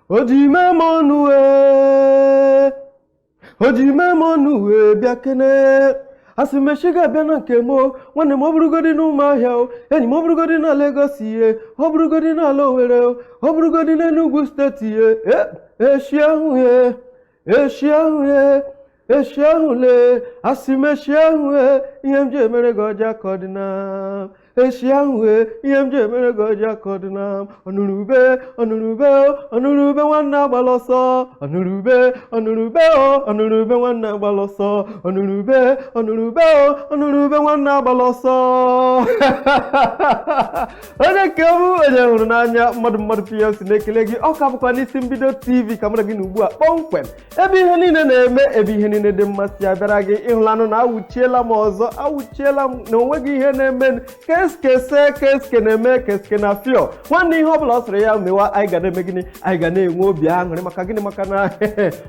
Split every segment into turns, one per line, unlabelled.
O ji mee m ọnụ ee, o ji mee m ọnụ wee bịa kene. Asị m echi ga-abịa na nke m o, nwanne m, ọ bụrụgodi n'Ụmụahịa o, enyi m, ọ bụrụgodi na Lagos ihe, ọ bụrụgodi n'ala Owerri o, ọ bụrụgodi n'Enugu Steeti ihe e, echi ahụ e, echi ahụ e, echi ahụ lee. Asị m echi ahụ e, ihe m ji emere gị ọja ka ọ dị na echi ahụ e, ihe m ji emere gị ọja ka ọ dị na. Ọnụrụbe, ọnụrụbe, ọnụrụbe, nwanne agbala ọsọ. Ọnụrụbe, ọnụrụbe o, ọnụrụbe, nwanne agbala ọsọ. Ọnụrụbe, ọnụrụbe o, ọnụrụbe, nwanne agbala ọsọ. Onye nke m, onye hụrụ n'anya, Mmadụ Mmadụ PLC na-ekele gị. Ọ ka bụkwa n'Isi Mbido TV ka mara gị na ugbu a kpọmkwem, ebe ihe niile na-eme, ebe ihe niile dị mma si abịara gị. Ịhụlanụ na awụchiela m ọzọ, awụchiela m na onweghị ihe na-eme. Keskese keske na-eme keske na fio nwanne. Ihe ọbụla ọ sịrị ya mewa, anyị ga na-eme gịnị? Anyị ga na-enwe obi aṅụrị. Maka gịnị? Maka na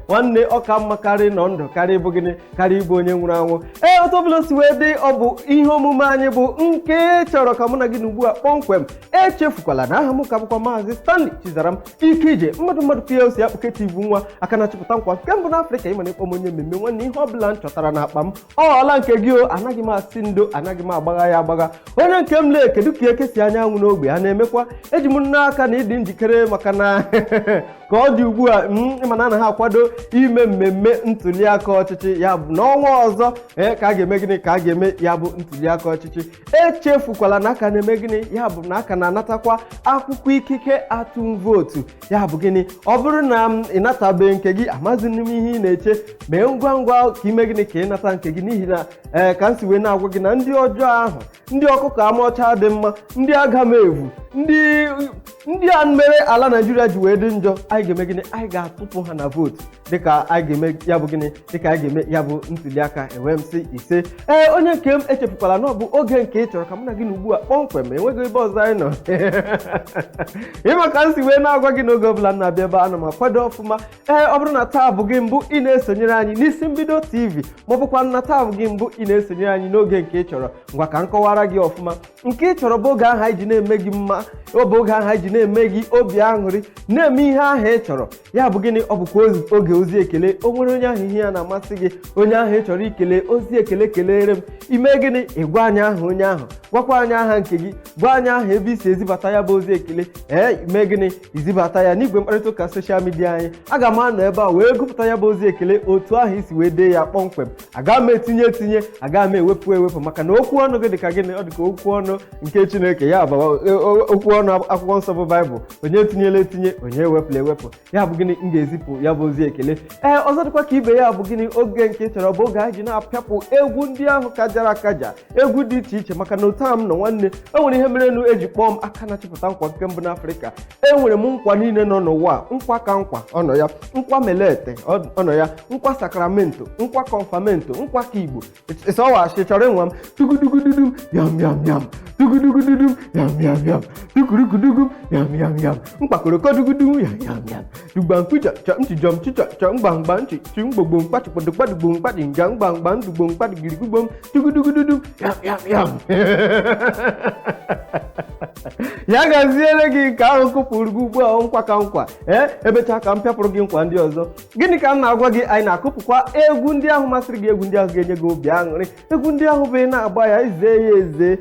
nwanne, ọ ka mma karị nọ ndụ karịa ịbụ gịnị? Karịa ịbụ onye nwụrụ anwụ. Ee, otu ọbụla si wee dị, ọ bụ ihe omume anyị bụ nke chọrọ ka mụ na gị na ugbu a kpọmkwem. Echefukwala na aha m ka bụkwa Maazị Stanley Chizaram Ike Ije, Mmadụ Mmadụ PLC, akpụke TV, nwa aka na-achịpụta nkwa nke mbụ n'Afrịka. Ịma na ịkpọ m onye mmemme, nwanne, ihe ọbụla m chọtara n'akpa m ọ ọla nke gị o. Anaghị m asị ndo, anaghị m agbagha ya agbagha. Onye nke m lee, kedu ka eke si anyanwụ n'ogbe a na-emekwa? Eji m n'aka na ịdị njikere, maka na ka ọ dị ugbu a, ịma na anaghị akwado ime mmemme ntụliaka ọchịchị, ya bụ n'ọnwa ọzọ ee ka a ga-eme gịnị? Ka a ga-eme ya bụ ntụliaka ọchịchị. Echefukwala na aka na-eme gịnị? Ya bụ na aka na-anatakwa akwụkwọ ikike atụm vootu. Ya bụ gịnị? Ọ bụrụ na m ị natabeghị nke gị, amazi m ihe ị na-eche. Mee ngwa ngwa ka ime gịnị? Ka ị nata nke gị, n'ihi na ee, ka m si wee na-agwa gị na ndị ọjọọ ahụ, ndị ọkụkọ ama ọcha dị mma, ndị agamevu, ndị a mere ala Naijiria ji wee dị njọ, anyị ga-eme gịnị? Anyị ga-atụpụ ha na vootu dịka anyị ga-eme ya bụ gịnị? Dịka anyị ga-eme ya bụ ntụliaka. Enwe m sị ise. Ee, onye nke m, echefukwala na ọ bụ oge nke ị chọrọ ka mụ na gị na ugbu a kpọmkwem. Enweghị ebe ọzọ anyị nọ. Ịma ka m si wee na-agwa gị, n'oge ọbụla m na-abịa ebe a, ana m akwado ọfụma. Ee, ọ bụrụ na taa bụ gị mbụ ị na-esonyere anyị n'Isi Mbido TV, ma ọ bụkwa na taa bụ gị mbụ ị na-esonyere anyị n'oge nke ị chọrọ, ngwa ka m kọwara gị ọfụma. Nke ị chọrọ bụ oge ahụ anyị ji na-eme gị mma, ọ bụ oge ahụ anyị ji na-eme gị obi aṅụrị, na-eme ihe ahụ ị chọrọ. Ya bụ gịnị? Ọ bụkwa oge ozi ekele. O nwere onye ahụ ihe ya na-amasị gị, onye ahụ ị chọrọ ikele ozi ekele, kelere m. Ime gịnị? Ịgwa anyị aha onye ahụ, gwakwa anyị aha nke gị, gwa anyị aha ebe i si ezibata ya bụ ozi ekele. Ee, ime gịnị? Izibata ya n'igwe mkparịta ụka social media anyị. Aga m anọ ebe a wee gụpụta ya bụ ozi ekele otu ahụ isi wee dee ya kpọmkwem. Aga m etinye etinye, aga m ewepụ ewepụ, maka na okwu ọnụ gị dị ka gịnị? Ọ dị ka okwu ọnụ nke Chineke, ya bụ okwu ọnụ akwụkwọ nsọ bụ Baịbụl. Onye etinyela etinye, onye ewepụla ewepụ. Ya bụ gịnị? M ga-ezipụ ya bụ ozi ekele. Ee, ọzọ dịkwa ka ibe ya bụ gịnị? Oge nke chọrọ bụ oge anyị ji na-apịapụ egwu ndị ahụ kajara akaja, egwu dị iche iche, maka na otu a m nọ, nwanne, e nwere ihe merenụ eji kpọọ m aka na-achịpụta nkwa nke mbụ n'Afrịka. E nwere m nkwa niile nọ n'ụwa. Nkwa ka nkwa ọnọ ya, nkwa melete ọnọ ya, nkwa sakramento, nkwa kọnfamento, nkwa ka Igbo ịsọwachi chọrọ ịnwa m. Tugudugududum yam yam yam, tugudugududum yam yam yam, tukurukudugu yam yam yam, mkpakorokodugudum yam yam yam, dugbankuja cha nchijọm chicha cha mgbamgba nchi chi mgbogbo mkpachikpodokpadugbo mkpadinja mgbamgba ndugbo mkpadigirigugbo tugudugududum yam yam yam. Ya gaziere gị. Nke ahụ kụpụrụ gị ugbu a, nkwa ka nkwa. Ee, emechaa ka m pịapụrụ gị nkwa ndị ọzọ. Gịnị ka m na-agwa gị? Anyị na-akụpụkwa egwu ndị ahụ masịrị gị, egwu ndị ahụ ga-enye gị obi aṅụrị, egwu ndị ahụ bụ ị na-agba ya, ize ya eze,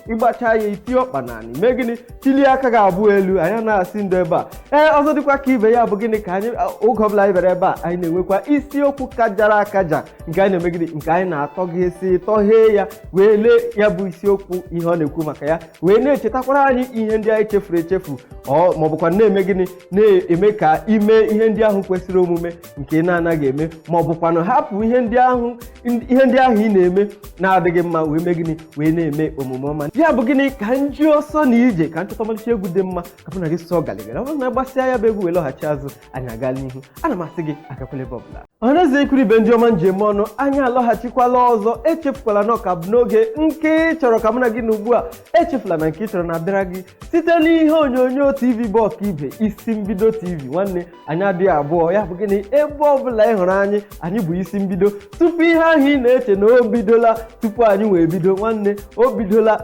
ịgbacha ya, iti ọkpa naanị, mee gịnị? Chilie aka gị abụọ elu. Anyị na-asị ndụ ebe a. Ee, ọzọ dịkwa ka ibe ya bụ gịnị? Ka anyị oge ọbụla anyị bịara ebe a, anyị na-enwekwa isiokwu kajara akaja nke anyị na-eme gịnị? Nke anyị na-atọ gị esi tọghee ya wee lee ya bụ isiokwu, ihe ọ na-ekwu maka ya, wee na-echetakwara anyị ihe ndị anyị chefuru echefu, ọ ma ọ bụkwa na-eme gịnị? Na-eme ka ime ihe ndị ahụ kwesịrị omume nke ị na-anaghị eme, ma ọ bụkwanụ hapụ ihe ndị ahụ ị na-eme na-adịghị mma, wee mee gịnị? Wee na-eme omume ọma. Ya bụ gịnị? Ka nji ọsọ na ije ka nchọta ọmalịcha egwu dị mma ka mụ na gị sọ galigara. Ọ bụrụ na gbasịa ya bụ egwu wee lọghachi azụ, anyị aga n'ihu. Ana m asị gị agakwala ebe ọbụla. Ọhaneze, ikwuru ibe, ndị ọma njem ọnụ, anyị alọghachikwala ọzọ. Echefukwala na ọka bụ n'oge nke ị chọrọ ka mụ na gị na ugbu a. Echefula na nke ị chọrọ na abịara gị site n'ihe onyonyo TV bụ ọkaibe, Isi Mbido TV. Nwanne, anyị adịghị abụọ. Ya bụ gịnị? Ebe ọbụla ị hụrụ anyị, anyị bụ isi mbido. Tupu ihe ahụ ị na-eche na o bidola, tupu anyị wee bido, nwanne, o bidola.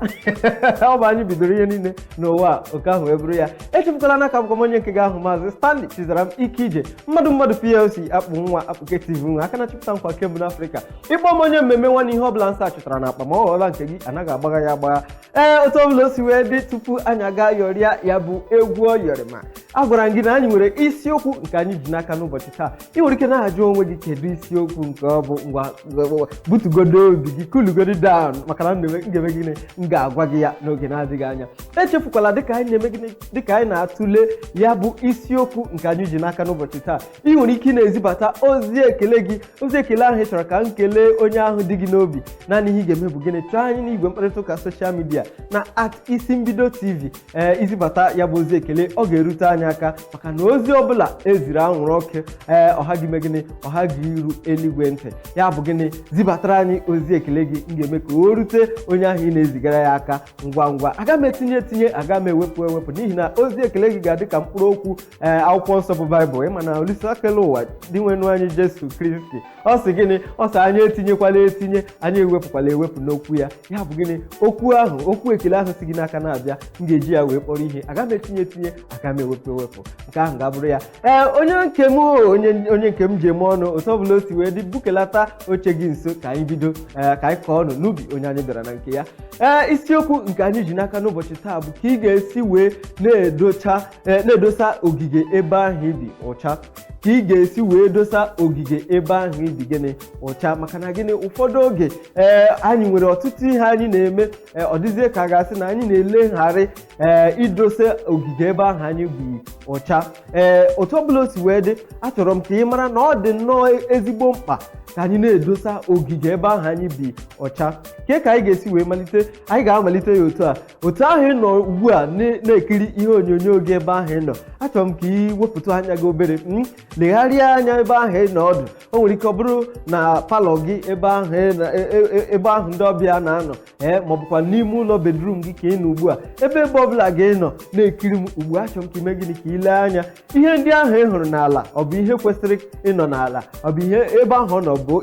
Ọ bụ anyị bidoro ihe niile n'ụwa a, oke ahụ wee bụrụ ya. Echefukwala n'aka bụkwa m onye nke gị ahụ, Maazị Stanley Chizaram Ike Ije, mmadụ mmadụ PLC, akpụ nwa akpụke TV, nwa aka na-achịpụta nkwa kembụ n'Afrịka. Ịkpọ m onye mmemme. Nwanne, ihe ọbụla nsọ achụtara n'akpa ma ọ ghọọla nke gị, anaghị agbagha ya agbagha. Ee, otu ọbụla o si wee dị, tupu anyị aga yọrịa ya bụ egwu ọyọrịma, agwara m gị na anyị nwere isiokwu nke anyị ji n'aka n'ụbọchị taa. Ị nwere ike na-ajụ onwe gị, kedu isiokwu nke ọ bụ? Ngwa, butugodo obi gị, coolugodi down, maka na m ga-eme gịnị? M ga-agwa gị ya n'oge na-adịghị anya. Echefukwala, dịka anyị na-eme gịnị, dịka anyị na-atụle ya bụ isiokwu nke anyị ji n'aka n'ụbọchị taa, ị nwere ike ị na-ezibata ozi ekele gị, ozi ekele ahụ ị chọrọ ka m kelee onye ahụ dị gị n'obi. Naanị ihe ị ga-eme bụ gịnị? Chọọ anyị n'igwe mkparịta ụka social media na @IsiMbidoTV. Ee, izibata ya bụ ozi ekele, ọ ga-erute anyị aka, maka na ozi ọbụla eziri anwụrụ ọkụ, ee, ọha gị mee gịnị? Ọha gị iru eluigwe ntị. Ya bụ gịnị? Zibatara anyị ozi ekele gị, m ga-eme ka o rute onye ahụ ị na-ezigara ya aka ngwa ngwa. Aga m etinye etinye, aga m ewepụ ewepụ, n'ihi na ozi ekele gị ga-adị ka mkpụrụ okwu ee akwụkwọ nsọ bụ Baịbụl. Ịma na Olisa kele ụwa dị nwenu anyị Jesu Kristi, ọ sị gịnị? Ọ sị anyị etinyekwala etinye, anyị ewepụkwala ewepụ n'okwu ya. Ya bụ gịnị? Okwu ahụ, okwu ekele ahụ si gị n'aka na-abịa, m ga-eji ya wee kpọrọ ihe. Aga m etinye etinye, aga m ewepụ ewepụ. Nke ahụ ga-abụrụ ya. Ee, onye nke m, onye nke m ji eme ọnụ, otu ọbụla o si wee dị, bukelata oche gị nso ka anyị bido, ee, ka anyị kọọ ọnụ n'ubi onye anyị bịara na nke ya. Ee, isiokwu nke anyị ji n'aka n'ụbọchị taa bụ ka ị ga-esi wee na-edocha, na-edosa ogige ebe ahụ ibi ụcha. Ka ị ga-esi wee dosa ogige ebe ahụ ibi gịnị? Ụcha. Maka na gịnị? Ụfọdụ oge, ee, anyị nwere ọtụtụ ihe anyị na-eme, ee, ọ dịzie ka a ga-asị na anyị na-elegharị ee idose ogige ebe ahụ anyị bi ụcha. Ee, otu ọbụla o si wee dị, achọrọ m ka ị mara na ọ dị nnọọ ezigbo mkpa ka anyị na-edosa ogige ebe ahụ anyị bi ọcha. Ke ka anyị ga-esi wee malite? Anyị ga-amalite ya otu a. Otu ahụ ị nọ ugbu a na-ekiri ihe onyonyo gị, ebe ahụ ị nọ, achọrọ m ka ị wepụta anya gị obere, legharịa anya ebe ahụ ị nọ ọdụ. O nwere ike ọ bụrụ na parlour gị, ebe ahụ ebe ahụ ndị ọbịa na-anọ, ee, ma ọ bụkwa n'ime ụlọ bedroom gị ka ị nọ ugbu a. Ebe ọbụla gị nọ na-ekiri m ugbu a, achọrọ m ka ime gịnị? Ka ị lee anya. Ihe ndị ahụ ị hụrụ n'ala, ọ bụ ihe kwesịrị ịnọ n'ala? Ọ bụ ihe ebe ahụ ọ nọ bụ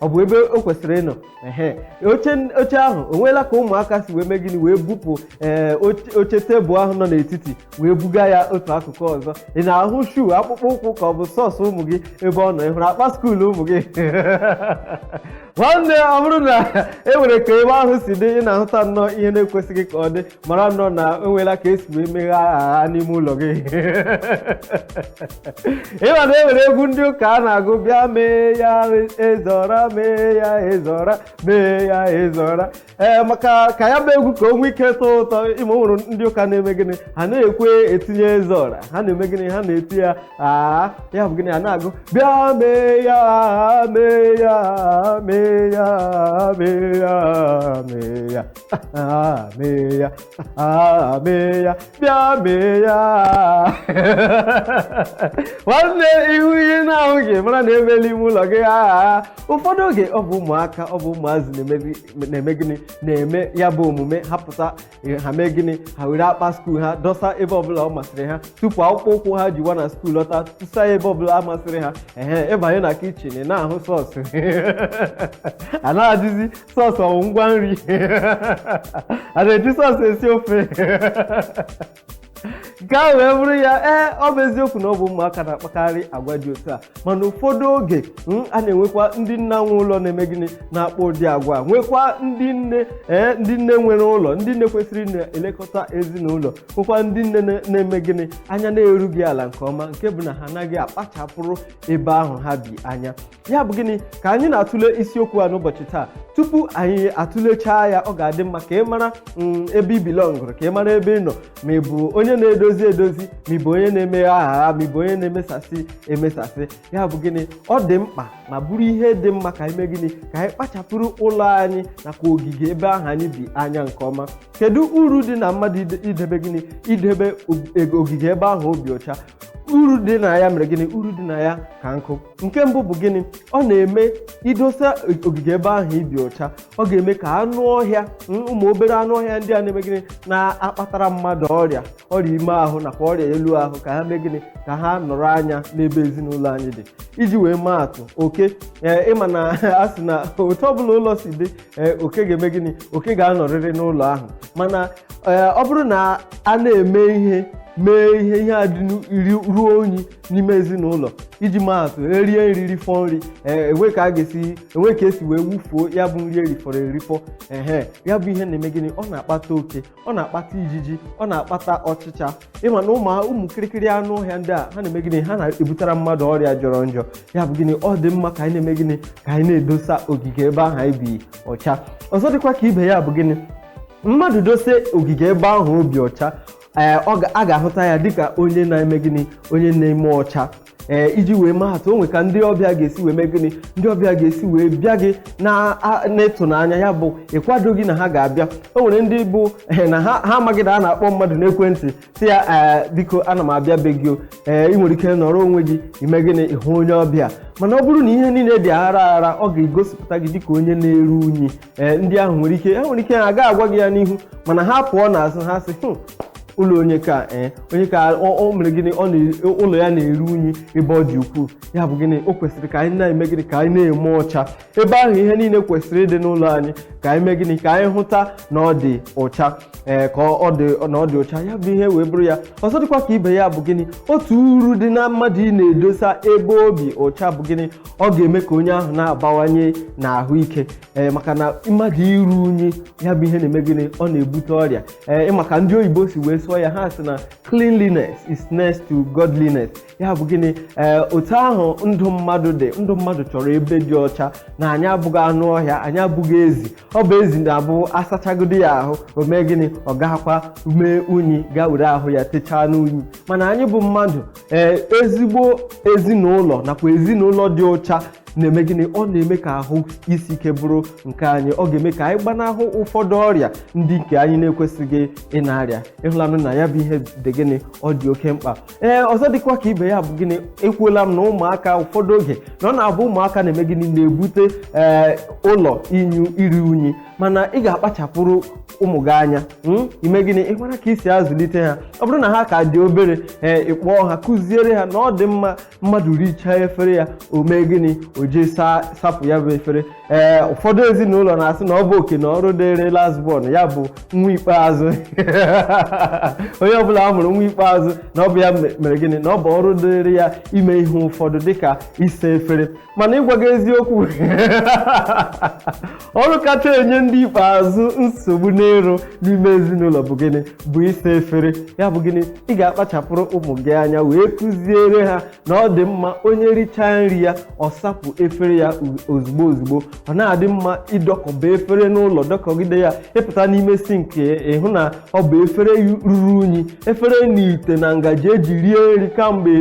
ọ bụ ebe o kwesịrị ịnọ? Ehe, oche ahụ, o nweela ka ụmụaka si wee mee gịnị? Wee bupụ, ee, oche tebụl ahụ nọ n'etiti, wee buga ya otu akụkụ ọzọ. Ị na-ahụ shoe, akpụkpọ ụkwụ, ka ọ bụ socks ụmụ gị ebe ọ nọ? Ị hụrụ akpa school ụmụ gị? Nwanne, ọ bụrụ na e nwere ka ebe ahụ si dị, ị na-ahụta nnọọ ihe na-ekwesịghị ka ọ dị, mara nnọọ na o nweela ka esi wee meghe agha n'ime ụlọ gị. Ịma na e nwere egwu ndị ụka a na-agụ, "Bịa mee ya ezọra, mee ya ezọra, mee ya ezọra." Ee, maka ka ya bụ egwu ka o nwee ike tọọ ụtọ, ịma o nwere ndị ụka na-eme gịnị? Ha na-ekwe etinye ezọra. Ha na-eme gịnị? Ha na-eti ya aa. Ya bụ gịnị? Ha na-agụ, "Bịa mee ya, mee ya, mee ya, mee ya, mee ya, mee ya, mee ya, bịa mee ya." Nwanne, ihu ihe na-ahụ gị, mara na emela ime ụlọ gị agha. Ụfọdụ oge, ọ bụ ụmụaka, ọ bụ ụmụazị na-eme gịnị? Na-eme ya bụ omume. Ha pụta, ha mee gịnị? Ha were akpa school ha dọsa ebe ọbụla ọ masịrị ha, tupu akpụkpọ ụkwụ ha jiwa na school lọta, tụsa ya ebe ọbụla masịrị ha. Ehe, ịbanye na kitchen, ị na-ahụ socks a na-adịzi. Socks ọwụ ngwa nri? A na-eji socks esi ofe? Nke ahụ wee bụrụ ya. Ee, ọ bụ eziokwu na ọ bụ ụmụaka na-akpakarị agwa dị otu a, mana ụfọdụ oge, a na-enwekwa ndị nna nwe ụlọ na-eme gịnị? Na-akpọ ụdị agwa. Nwekwa ndị nne, ee, ndị nne nwere ụlọ, ndị nne kwesịrị na-elekọta ezinụlọ, nwekwa ndị nne na-eme gịnị? Anya na-erughị ala nke ọma, nke bụ na ha anaghị akpachapụrụ ebe ahụ ha bi anya. Ya bụ gịnị ka anyị na-atụle isiokwu a n'ụbọchị taa? Tupu anyị atụlechaa ya, ọ ga-adị mma ka ị mara ebe ị belongụrụ, ka ị mara ebe ị nọ, ma ị bụ onye na-edozi edozi, ma ị bụ onye na-emeghe agha, ma ị bụ onye na-emesasị emesasị. Ya bụ gịnị? Ọ dị mkpa ma bụrụ ihe dị mma ka anyị mee gịnị? Ka anyị kpachapụrụ ụlọ anyị nakwa ogige ebe ahụ anyị bi anya nke ọma. Kedu uru dị na mmadụ idebe gịnị? Idebe ogige ebe ahụ obi ọcha. Uru dị na ya mere gịnị? Uru dị na ya ka nkụ. Nke mbụ bụ gịnị? Ọ na-eme idosa ogige ebe ahụ ibi ọcha, ọ ga-eme ka anụ ọhịa, ụmụ obere anụ ọhịa ndị a na-eme gịnị, na-akpatara mmadụ ọrịa, ọrịa ime ahụ nakwa ọrịa elu ahụ, ka ha mee gịnị, ka ha nọrọ anya n'ebe ezinụlọ anyị dị. Iji wee maa atụ, oke, ee, ịma na a sị na otu ọbụla ụlọ si dị, ee, oke ga-eme gịnị? Oke ga-anọrịrị n'ụlọ ahụ. Mana ee, ọ bụrụ na a na-eme ihe mee ihe, ihe a dị ruo unyi n'ime ezinụlọ, iji maa atụ, erie nri, rifọ nri, ee, enwe ka a ga-esi enwe ka esi wee wufuo ya bụ nri erifọrọ erifọ, ehe, ya bụ ihe na-eme gịnị? Ọ na-akpata oke, ọ na-akpata ijiji, ọ na-akpata ọchịcha. Ịma na ụmụ kirikiri anụ ọhịa ndị a, ha na-eme gịnị? Ha na-ebutara mmadụ ọrịa jọrọ njọ. Ya bụ gịnị? Ọ dị mma ka anyị na-eme gịnị? Ka anyị na-edosa ogige ebe ahụ anyị bi ọcha. Ọzọ dịkwa ka ibe ya bụ gịnị? Mmadụ dose ogige ebe ahụ obi ọcha, ee, a ga-ahụta ya dịka onye na-eme gịnị? Onye na-eme ọcha. Ee, iji wee maa atụ, o nwe ka ndị ọbịa ga-esi wee mee gịnị? Ndị ọbịa ga-esi wee bịa gị n'ịtụnanya, ya bụ ịkwado gị na ha ga-abịa. O nwere ndị bụ na ha amaghị na a na-akpọ mmadụ n'ekwentị si ya, ee, biko, ana m abịa be gị o. Ee, ị nwere ike nọrọ onwe gị, ime gịnị? Ịhụ onye ọbịa. Mana ọ bụrụ na ihe niile dị aghara aghara, ọ ga-egosipụta gị dịka onye na-eru unyi. Ee, ndị ahụ nwere ike, ha nwere ike ha agaghị agwa gị ya n'ihu, mana ha pụọ n'azụ, ha sị, ụlọ onye ka, ee, onye ka o mere gịnị? Ọ na ụlọ ya na-eru unyi ebe ọ dị ukwuu. Ya bụ gịnị? O kwesịrị ka anyị na-eme gịnị? Ka anyị na-eme ọcha ebe ahụ. Ihe niile kwesịrị ịdị n'ụlọ anyị, ka anyị mee gịnị? Ka anyị hụta na ọ dị ọcha, ee, ka ọ dị na ọ dị ọcha. Ya bụ ihe wee bụrụ ya. Ọzọ dịkwa ka ibe ya bụ gịnị? Otu uru dị na mmadụ ị na-edosa ebe obi ọcha bụ gịnị? Ọ ga-eme ka onye ahụ na-abawanye na ahụike, ee, maka na mmadụ iru unyi, ya bụ ihe na-eme gịnị? Ọ na-ebute ọrịa. Ee, maka ndị oyibo si wee sụọ ya, ha sị na cleanliness is next to godliness. Ya bụ gịnị? Ee, otu ahụ ndụ mmadụ dị, ndụ mmadụ chọrọ ebe dị ọcha. Na anyị abụghị anụ ọhịa, anyị abụghị ezi. Ọ bụ ezi na-abụ asachagodi ya ahụ, o mee gịnị? Ọ gakwa mee unyi, gaa were ahụ ya techaa n'unyi. Mana anyị bụ mmadụ, ee, ezigbo ezinụlọ nakwa ezinụlọ dị ọcha na-eme gịnị? Ọ na-eme ka ahụ isi ike bụrụ nke anyị. Ọ ga-eme ka anyị gbanahụ ụfọdụ ọrịa ndị nke anyị na-ekwesịghị ị na-arịa. Ịhụlanụ na ya bụ ihe dị gịnị? Ọ dị oke mkpa. Ee, ọzọ dịkwa ka ibe ya bụ gịnị? Ekwuola m na ụmụaka, ụfọdụ oge na ọ na-abụ ụmụaka na-eme gịnị? Na-ebute, ee, ụlọ inyu iri unyi. Mana ị ga-akpachapụrụ ụmụ gị anya, ime gịnị? Ịmara ka isi azụlite ha. Ọ bụrụ na ha ka dị obere, ee, ịkpọọ ha, kụziere ha na ọ dị mma mmadụ richaa efere ya, o mee gịnị? O jee saa, sapụ ya bụ efere. Ee, ụfọdụ ezinụlọ na-asị na ọ bụ oke na ọrụ dịrị last born, ya bụ nwa ikpeazụ, onye ọbụla a mụrụ nwa ikpeazụ, na ọ bụ ya mere gịnị? Na ọ bụ ọrụ dịrị ya ime ihe ụfọdụ dịka isa efere. Mana ịgwa gị eziokwu, ọrụ kacha enye ndị ikpeazụ nsogbu n'ịrụ n'ime ezinụlọ bụ gịnị? Bụ isa efere. Ya bụ gịnị? Ị ga-akpachapụrụ ụmụ gị anya wee kụziere ha na ọ dị mma onye richaa nri ya, ọ sapụ efere ya ozugbo ozugbo. Ọ na-adị mma ịdọkọba efere n'ụlọ, dọkọgide ya, ịpụta n'ime sink, ịhụ na ọ bụ efere ruru unyi, efere na ite na ngaji eji rie nri kamgbe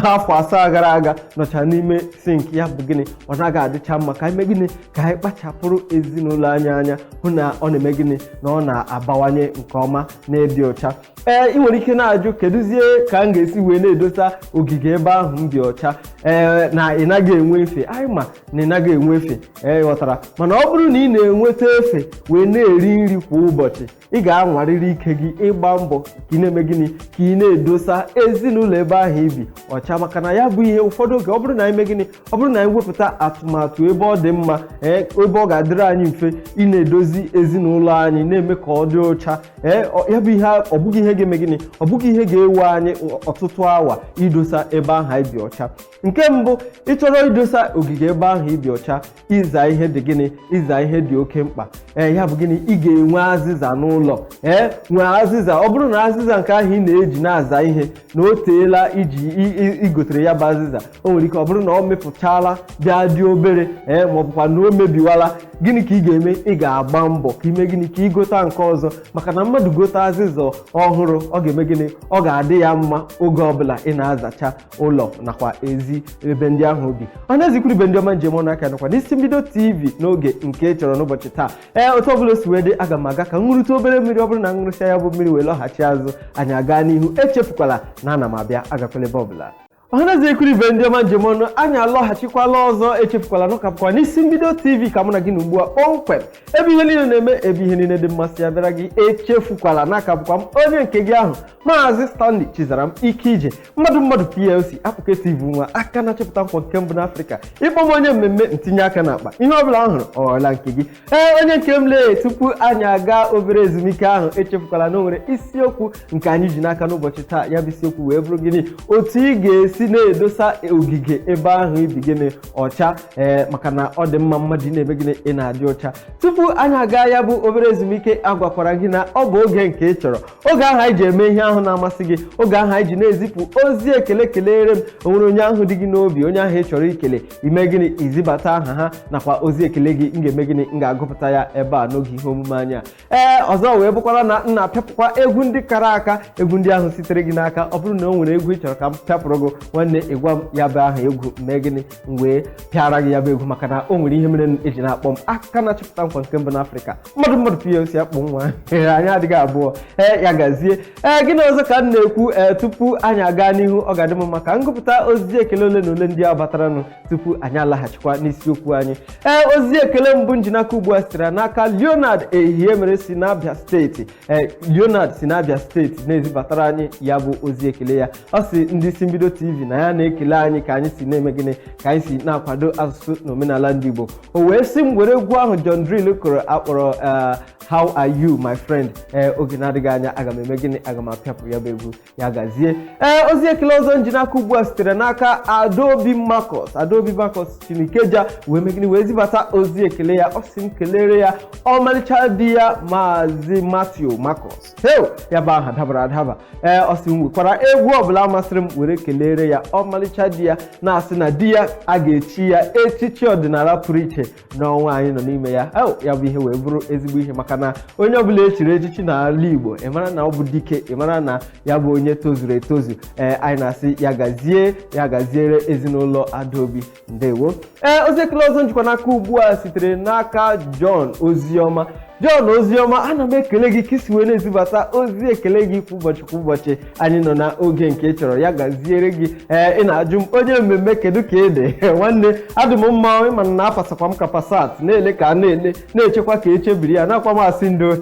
afọ 7 gara aga nọcha n'ime sink. Ya bụ gịnị? Ọ naghị adịcha mma. Ka anyị mee gịnị? Ka anyị kpachapụrụ ezinụlọ anyị anya, hụ na ọ na-eme gịnị? Na ọ na-abawanye nke ọma na ịdị ọcha. Ee, ị nwere ike na-ajụ, kedụzie ka m ga-esi wee na-edosa ogige ebe ahụ m dị ọcha, ee, na ị naghị enwe efe? Anyị ma na ị naghị enwe efe, ee, ghọtara. Mana ọ bụrụ na ị na-enweta efe wee na-eri nri kwa ụbọchị, ị ga-anwarịrị ike gị ịgba mbọ ka ị na-eme gịnị? Ka ị na-edosa ezinụlọ ebe ahụ ibi ọcha. Maka na ya bụ ihe, ụfọdụ oge, ọ bụrụ na anyị mee gịnị? Ọ bụrụ na anyị wepụta atụmatụ ebe ọ dị mma, ee, ebe ọ ga-adịrị anyị mfe ị na-edozi ezinụlọ anyị, na-eme ka ọ dị ọcha, ee, ya bụ ihe, ọ bụghị ihe ga-eme gịnị? Ọ bụghị ihe ga-ewe anyị ọtụtụ awa idosa ebe ahụ anyị bi ọcha. Nke mbụ, ị chọrọ idosa ogige ebe ahụ ibi ọcha, ịza ihe dị gịnị? Ịza ihe dị oke mkpa. Ee, ya bụ gịnị? Ị ga-enwe azịza n'ụlọ. Ee, nwee azịza. Ọ bụrụ na azịza nke ahụ ị na-eji na-aza ihe na o teela iji igotere ya bụ azịza, o nwere ike ọ bụrụ na ọ mepụchala, bịa dị obere, ee, ma ọ bụkwa na o mebiwala, gịnị ka ị ga-eme? Ị ga-agba mbọ ka ime gịnị? Ka ị gota nke ọzọ. Maka na mmadụ gote azịza ọhụrụ, ọ ga-eme gịnị? Ọ ga-adị ya mma oge ọbụla ị na-azacha ụlọ nakwa ezi ebe ndị ahụ bi. Ọhaneze Ọhaneze, ikwu ibe, ndị ọma njem ọnụ, aka nọkwa n'isi mbido TV n'oge nke ị chọrọ n'ụbọchị taa. Ee, otu ọbụla o si wee dị, aga m aga ka m ṅụrụta obere mmiri. Ọ bụrụ na m ṅụrụsịa ya bụ mmiri wee lọghachi azụ, anyị aga n'ihu. Echefukwala na ana m abịa, agakwala ebe ọbụla. Ọhaneze, ikwu ibe, ndị ọma njem ọnụ, anyị alọghachikwala ọzọ. Echefukwala na ụka bụkwa n'isi mbido TV ka mụ na gị na ugbu a kpọmkwem, ebe ihe niile na-eme, ebe ihe niile dị mmasị ya bịara gị. Echefukwala na aka bụkwa m onye nke gị ahụ, Maazị Stanley Chizaram Ike Ije, mmadụ mmadụ PLC, Akpụke TV, nwa aka na-achịpụta nkwọ nke mbụ n'Afrịka. Ịkpọ m onye mmemme, ntinye aka n'akpa, ihe ọbụla m hụrụ ọghọla nke gị. Ee, onye nke m, lee, tupu anyị aga obere ezumike ahụ, echefukwala na o nwere isiokwu nke anyị ji n'aka n'ụbọchị taa. Ya bụ isiokwu wee bụrụ gịnị? Otu ị ga-esi na-edosa ogige ebe ahụ ibi gịnị ọcha. Ee, maka na ọ dị mma mmadụ ị na-eme gịnị? Ị na-adị ọcha. Tupu anyị aga ya bụ obere ezumike, agwakwara gị na ọ bụ oge nke ị chọrọ, oge ahụ anyị ji eme ihe ahụ na-amasị gị, oge ahụ anyị ji na-ezipụ ozi ekele kelere m. O nwere onye ahụ dị gị n'obi, onye ahụ ị chọrọ ikele, ime gịnị? Izibata aha ha nakwa ozi ekele gị. M ga-eme gịnị? M ga-agụpụta ya ebe a n'oge ihe omume anyị a. Ee, ọzọ wee bụkwara na m na-apịapụkwa egwu ndị kara aka, egwu ndị ahụ sitere gị n'aka. Ọ bụrụ na o nwere egwu ị chọrọ ka m pịapụrụ gị, nwanne, ịgwa m ya bụ aha egwu, mee gịnị? M wee pịara gị ya bụ egwu, maka na o nwere ihe mere eji na-akpọ m aka na-achịpụta nkwa nke mbụ n'Afrịka, mmadụ mmadụ PLC, akpọ nwa anyị adịghị abụọ. Ee, ya gazie. Ee, gịnị ọzọ ka m na-ekwu? Ee, tupu anyị aga n'ihu, ọ ga-adị m mma ka ngụpụta ozi ekele ole na ole ndị a bataranụ tupu anyị alaghachikwa n'isiokwu anyị. Ee, ozi ekele mbụ njinaka ugbu a sitere n'aka Leonard Ehie mere si n'Abia Steeti. Ee, Leonard si n'Abia Steeti na-ezibatara anyị ya bụ ozi ekele ya. Ọ si ndị isi mbido TV na ya na-ekele anyị ka anyị si na-eme gịnị? Ka anyị si na-akwado asụsụ na omenala ndị Igbo. O wee sị m were egwu ahụ John Drill kụrụ akpọrọ "How Are You My Friend". Ee, oge na-adịghị anya, aga m eme gịnị? Aga m apịapụ ya bụ egwu. Ya gazie. Ee, ozi ekele ọzọ nji n'aka ugbu a sitere n'aka Adaobi Marcus. Adaobi Marcus Chinikeja wee mee gịnị? Wee zibata ozi ekele ya. Ọ sị m kelere ya ọmarịcha di ya, Maazị Matthew Marcus. Heo, ya bụ aha dabara adaba. Ee, ọ sị m nwekwara egwu ọbụla masịrị m were kelere ya ọmarịcha di ya, na-asị na di ya a ga-echi ya echichi ọdịnala pụrụ iche n'ọnwa anyị nọ n'ime ya. Eo, ya bụ ihe wee bụrụ ezigbo ihe, maka na onye ọbụla echiri echichi n'ala Igbo, ị mara na ọ bụ dike, ị mara na ya bụ onye tozuru etozu. Ee, anyị na-asị ya gazie, ya gaziere ezinụlọ Adaobi. Ndewo. Ee, ozi ekele ọzọ njikwa n'aka ugbu a sitere n'aka John Oziọma. John Oziọma, ana m ekele gị ka isi wee na-ezibata ozi ekele gị kwa ụbọchị kwa ụbọchị anyị nọ na oge nke ị chọrọ. Ya gaziere gị. Ee, ị na-ajụ m, onye mmemme, kedu ka ị dị? Nwanne, adị m mma. Ịma na apasakwa m ka pasat na-ele ka a na-ele, na-echekwa ka echebiri ya, nakwa m asị ndo.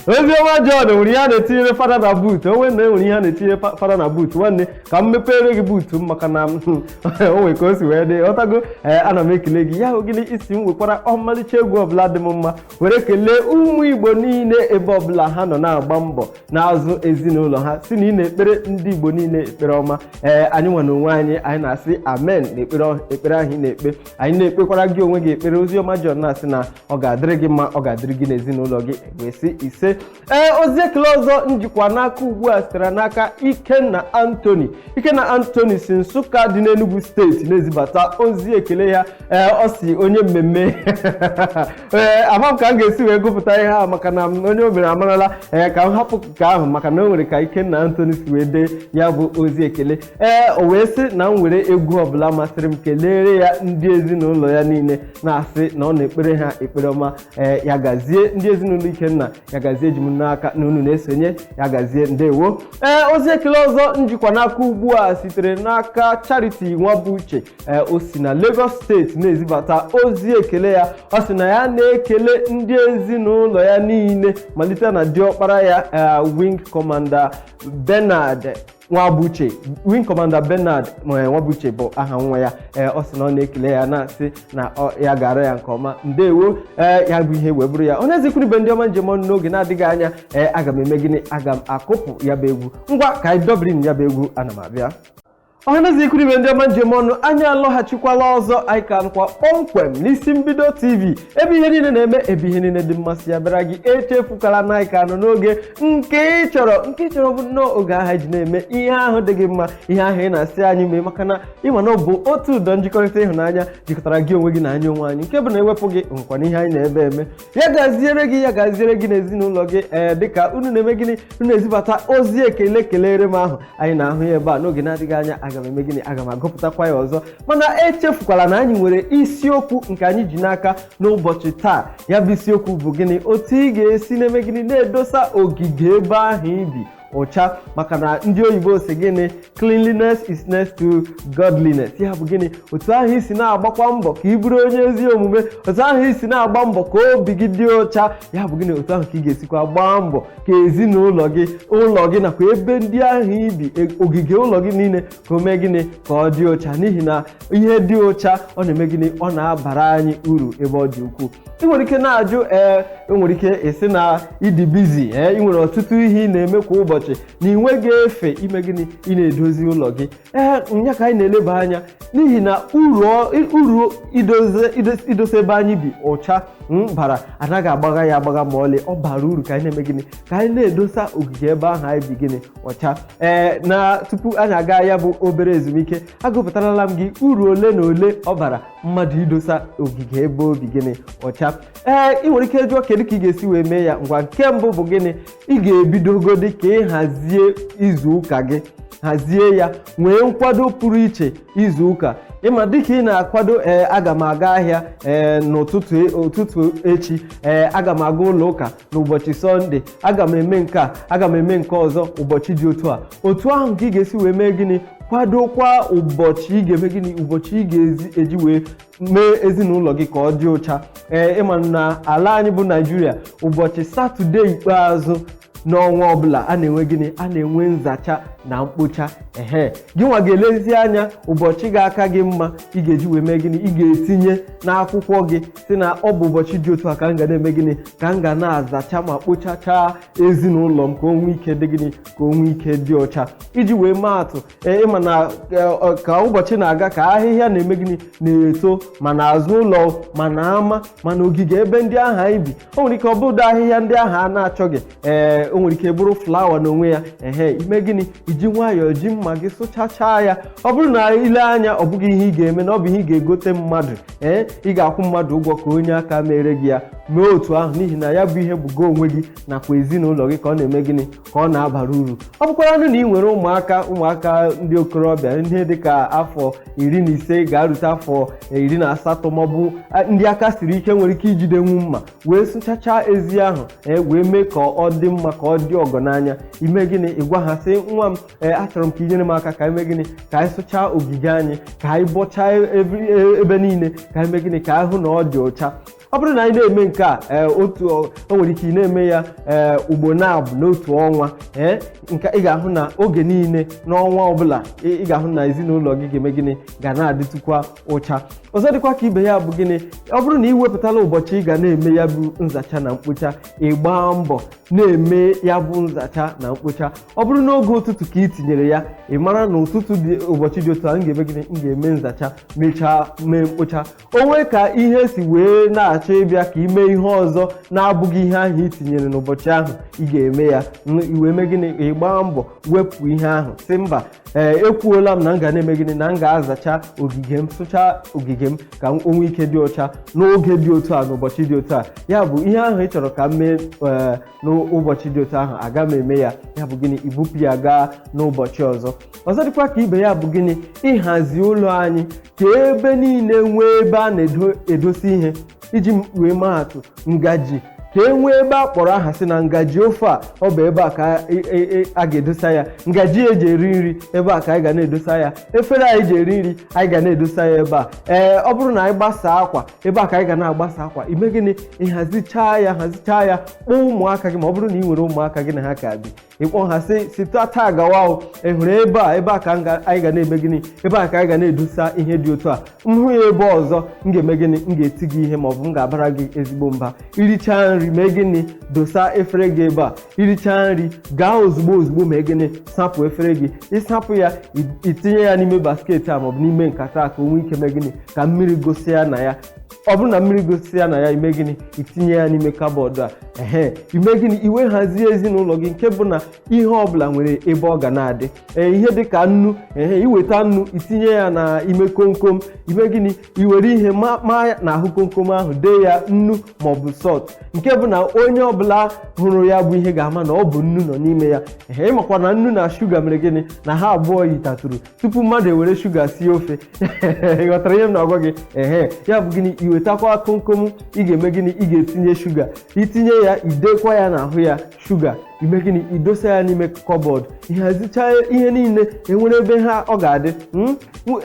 Oziọma John, nwere ihe a na-etinyere fada na boot onwe na enwere ihe a na-etinye fada na boot. Nwanne, ka m mepere gị boot m, maka na o nwere ka o si wee dị. Ghọtago? Ee, ana m ekele gị. Ya hụ gịnị? Isi m nwekwara ọmalịcha egwu ọbụla dị m mma were kelee ụmụ Igbo niile ebe ọbụla ha nọ na-agba mbọ na-azụ ezinụlọ ha, si na ị na-ekpere ndị Igbo niile ekpere ọma. Ee, anyị nwe na onwe anyị, anyị na-asị amen na ekpere ekpere ahụ ị na-ekpe. Anyị na-ekpekwara gị onwe gị ekpere. Oziọma John na-asị na ọ ga-adịrị gị mma, ọ ga-adịrị gị n'ezinụlọ gị. Wee sị ise. Ee, ozi ekele ọzọ njikwa n'aka ugbu a sitere n'aka Ikenna Anthony. Ikenna Anthony si Nsụka dị n'Enugu Steeti na-ezibata ozi ekele ya. Ee, ọ si onye mmemme, ee, ama m ka m ga-esi wee gụpụta ihe a, maka na onye o mere amarala. Ee, ka m hapụ nke ahụ, maka na o nwere ka Ikenna Anthony si wee dee ya bụ ozi ekele. Ee, o wee sị na m were egwu ọbụla masịrị m kelere ya ndị ezinụlọ ya niile, na-asị na ọ na-ekpere ha ekpere ọma. Ee, ya gazie, ndị ezinụlọ Ikenna, ya gazie. Eji m n'aka na unu na-esonye. Ya gazie, ndewo. Ee, ozi ekele ọzọ njikwa n'aka ugbu a sitere n'aka Charity Nwabuche. Ee, o si na Lagos Steeti na-ezibata ozi ekele ya. Ọ sị na ya na-ekele ndị ezinụlọ ya niile, malite na diọkpara ya, Wing Commander Bernard Nwabuche. Wing Commander Bernard Nwabuche bụ aha nwa ya. Ee, ọ sị na ọ na-ekele ya, na-asị na ya gara ya nke ọma. Ndewo. Ee, ya bụ ihe wee bụrụ ya. Onye ezikwuru ibe, ndị ọma njem ọnụ, n'oge na-adịghị anya, ee, aga m eme gịnị? Aga m akụpụ ya bụ egwu. Ngwa, ka anyị dọbiri ya bụ egwu, ana m abịa. Ọhaneze, ikuru ibe, ndị ọma njem ọnụ, anyị alọghachikwala ọzọ. Anyị ka nkwa kpọmkwem n'isi mbido TV, ebe ihe niile na-eme, ebe ihe niile dị mmasị ya bịara gị. Echefukala na anyị ka nọ n'oge nke ị chọrọ. Nke ị chọrọ bụ nnọọ oge ahụ anyị ji na-eme ihe ahụ dị gị mma, ihe ahụ ị na-asị anyị mee, maka na ịma na ọ bụ otu ụdọ njikọrịta ịhụnanya jikọtara gị onwe gị na anyị onwe anyị, nke bụ na ewepụ gị nkwana ihe anyị na-ebe eme. Ya gaziere gị, ya gaziere gị n'ezinụlọ gị. Ee, dịka unu na-eme gịnị? Unu na-ezibata ozi ekele kelere m ahụ anyị na-ahụ ya ebe a. N'oge na-adịghị anya, aga Aga m eme gịnị? Aga m agụpụtakwa ya ọzọ. Mana echefukwala na anyị nwere isiokwu nke anyị ji n'aka n'ụbọchị taa. Ya bụ isiokwu bụ gịnị? Otu ị ga-esi na-eme gịnị? Na-edosa ogige ebe ahụ ibi ụcha, maka na ndị oyibo si gịnị? Cleanliness is next to godliness. Ya bụ gịnị? Otu ahụ isi na-agbakwa mbọ ka ị bụrụ onye ezi omume, otu ahụ isi na-agba mbọ ka obi gị dị ọcha, ya bụ gịnị? Otu ahụ ka ị ga-esikwa gbaa mbọ ka ezinụlọ gị, ụlọ gị, nakwa ebe ndị ahụ ibi, ogige ụlọ gị niile, ka o mee gịnị? Ka ọ dị ọcha, n'ihi na ihe dị ọcha, ọ na-eme gịnị? Ọ na-abara anyị uru ebe ọ dị ukwuu. Ị nwere ike na-ajụ, ee, enwere ike esi na ịdị busy, ee, ị nwere ọtụtụ ihe ị na-eme kwa ụbọchị na ị nweghị efe ime gịnị? Ị na-edozi ụlọ gị. Ee, nya ka anyị na-eleba anya, n'ihi na uru idosa ebe anyị bi ụcha bara anaghị agbagha ya agbagha ma ọlị. Ọ bara uru ka anyị na-eme gịnị? Ka anyị na-edosa ogige ebe ahụ anyị bi gịnị? Ọcha. Ee, na tupu anyị aga ya bụ obere ezumike, agụpụtarala m gị uru ole na ole ọ bara mmadụ idosa ogige ebe obi gịnị? Ọcha. Ee, ị nwere ike jụọ, kedu ka ị ga-esi wee mee ya? Ngwa, nke mbụ bụ gịnị? Ị ga-ebidogodi ka ị hazie izu ụka gị, hazie ya, nwee nkwado pụrụ iche izu ụka. Ịma dịka ị na-akwado, ee, aga m aga ahịa, ee, n'ụtụtụ ụtụtụ echi, ee, aga m aga ụlọ ụka n'ụbọchị Sọnde, aga m eme nke a, aga m eme nke ọzọ ụbọchị dị otu a, otu ahụ ka ị ga-esi wee mee gịnị? Kwadokwa ụbọchị ị ga-eme gịnị? Ụbọchị ị ga-eji wee mee ezinụlọ gị ka ọ dị ụcha. Ee, ịma na ala anyị bụ Naijiria, ụbọchị Satọde ikpeazụ n'ọnwa ọbụla, a na-enwe gịnị? A na-enwe nzacha na mkpocha. Ehe, gị nwa ga-elezi anya ụbọchị ga-aka gị mma ị ga-eji wee mee gịnị? Ị ga-etinye n'akwụkwọ gị si na ọ bụ ụbọchị dị otu a ka m ga na-eme gịnị? Ka m ga na-azacha ma kpochachaa ezinụlọ m, ka o nwee ike dị gịnị? Ka o nwee ike dị ọcha. Iji wee maa atụ, ee, ịma na ka ụbọchị na-aga ka ahịhịa na-eme gịnị? Na-eto, ma n'azụ ụlọ, ma na ama, ma na ogige ebe ndị ahụ anyị bi. O nwere ike ọ bụrụ ahịhịa ndị ahụ a na-achọghị, ee, o nwere ike bụrụ flower n'onwe ya. Ehe, ime gịnị? Iji nwayọọ ji mma gị sụchachaa ya. Ọ bụrụ na ile anya, ọ bụghị ihe ị ga-eme, na ọ bụ ihe ị ga-egote mmadụ, ee, ị ga-akwụ mmadụ ụgwọ ka onye aka mere gị ya, mee otu ahụ, n'ihi na ya bụ ihe bụ gị onwe gị nakwa ezinụlọ gị ka ọ na-eme gịnị? Ka ọ na-abara uru. Ọ bụkwaranụ na ị nwere ụmụaka, ụmụaka ndị okorobịa, ihe dịka afọ 15 ga-arute afọ 18, maọbụ ndị aka siri ike nwere ike ijidenwu mma wee sụchachaa ezi ahụ, ee, wee mee ka ọ dị mma, ka ọ dị ọgọ n'anya, ime gịnị? Ịgwa ha sị, "Nwa m, ee, achọrọ m ka ị nyere m aka ka anyị mee gịnị? Ka anyị sụchaa ogige anyị, ka anyị bọchaa ebe niile, ka anyị mee gịnị? Ka anyị hụ na ọ dị ọcha." Ọ bụrụ na anyị na-eme nke a, ee, otu o nwere ike ị na-eme ya, ee, ugbo na-abụ n'otu ọnwa, ee, nke ị ga-ahụ na oge niile n'ọnwa ọbụla, ị ga-ahụ na ezinụlọ gị ga-eme gịnị? Ga na-adịtụkwa ụcha. Ọzọ dịkwa ka ibe ya bụ gịnị? Ọ bụrụ na ị wepụtala ụbọchị ị ga na-eme ya bụ nzacha na mkpocha, ị gbaa mbọ na-eme ya bụ nzacha na mkpocha. Ọ bụrụ n'oge ụtụtụ ka ị tinyere ya, ị mara na ụtụtụ dị ụbọchị dị otu a, m ga-eme gịnị? M ga-eme nzacha, mechaa mee mkpocha. O nwee ka ihe si wee na-achọ ịbịa ka ime ihe ọzọ na-abụghị ihe ahụ ị tinyere n'ụbọchị ahụ ị ga-eme ya, i wee mee gịnị? Ị gbaa mbọ wepụ ihe ahụ, si mba, ee, ekwuola m na m ga na-eme gịnị? Na m ga-azacha ogige m, sụchaa ogige m ka o nwee ike dị ọcha n'oge dị otu a, n'ụbọchị dị otu a. Ya bụ ihe ahụ ị chọrọ ka m mee, ee, n'ụbọchị dị otu ahụ, aga m eme ya. Ya bụ gịnị? Ibupụ ya gaa n'ụbọchị ọzọ. Ọzọ dịkwa ka ibe ya bụ gịnị? Ịhazi ụlọ anyị ka ebe niile nwee ebe a na-edosi ihe. Iji wee maa atụ, ngaji, ka e nwee ebe a kpọrọ aha sị na ngaji ofe a, ọ bụ ebe a ka a ga-edosa ya, ngaji eji eri nri, ebe a ka anyị ga na-edosa ya, efere anyị ji eri nri, anyị ga na-edosa ya ebe a. Ee, ọ bụrụ na anyị gbasaa akwa, ebe a ka anyị ga na-agbasa akwa. Ime gịnị? Ịhazichaa ya, hazichaa ya, kpọọ ụmụaka gị, ma ọ bụrụ na ị nwere ụmụaka gị na ha ka bi, ịkpọ ha sị, site taa gawa o, ị hụrụ ebe a, ebe a ka anyị ga na-eme gịnị? Ebe a ka anyị ga na-edosa ihe dị otu a. M hụ ya ebe ọzọ, m ga-eme gịnị? M ga-eti gị ihe, maọbụ m ga-abara gị ezigbo mba. Irichaa nri, mee gịnị? Dosa efere gị ebe a. Irichaa nri, gaa ozugbo ozugbo, mee gịnị? Sapụ efere gị. Ịsapụ ya, itinye ya n'ime basket a maọbụ n'ime nkata a, ka o nwee ike mee gịnị? Ka mmiri gosi ya na ya. Ọ bụrụ na mmiri gosi ya na ya, ime gịnị? Itinye ya n'ime cupboard a. Ehe, ime gịnị? Iwe hazie ezinụlọ gị nke bụ na Ihe ọbụla nwere ebe ọ ga na-adị. Ee, ihe dịka nnu, ehe, iweta nnu, itinye ya na ime komkom. Ime gịnị? Iwere ihe ma n'ahụ komkom ahụ, dee ya nnu maọbụ salt, nke bụ na onye ọbụla hụrụ ya bụ ihe ga-ama na ọ bụ nnu nọ n'ime ya. Ehe, ịmakwa na nnu na shuga mere gịnị? Na ha abụọ yitatụrụ tupu mmadụ ewere shuga sie ofe. Ị ghọtara ihe m na-agwa gị? Ehe, ya bụ gịnị? Iwetakwa komkom, ị ga-eme gịnị? Ị ga-etinye shuga. Itinye ya, idekwa ya n'ahụ ya shuga. Ime gịnị? Idosa ya n'ime cupboard. Ịhazicha ihe niile enwere ebe ha ọ ga-adị.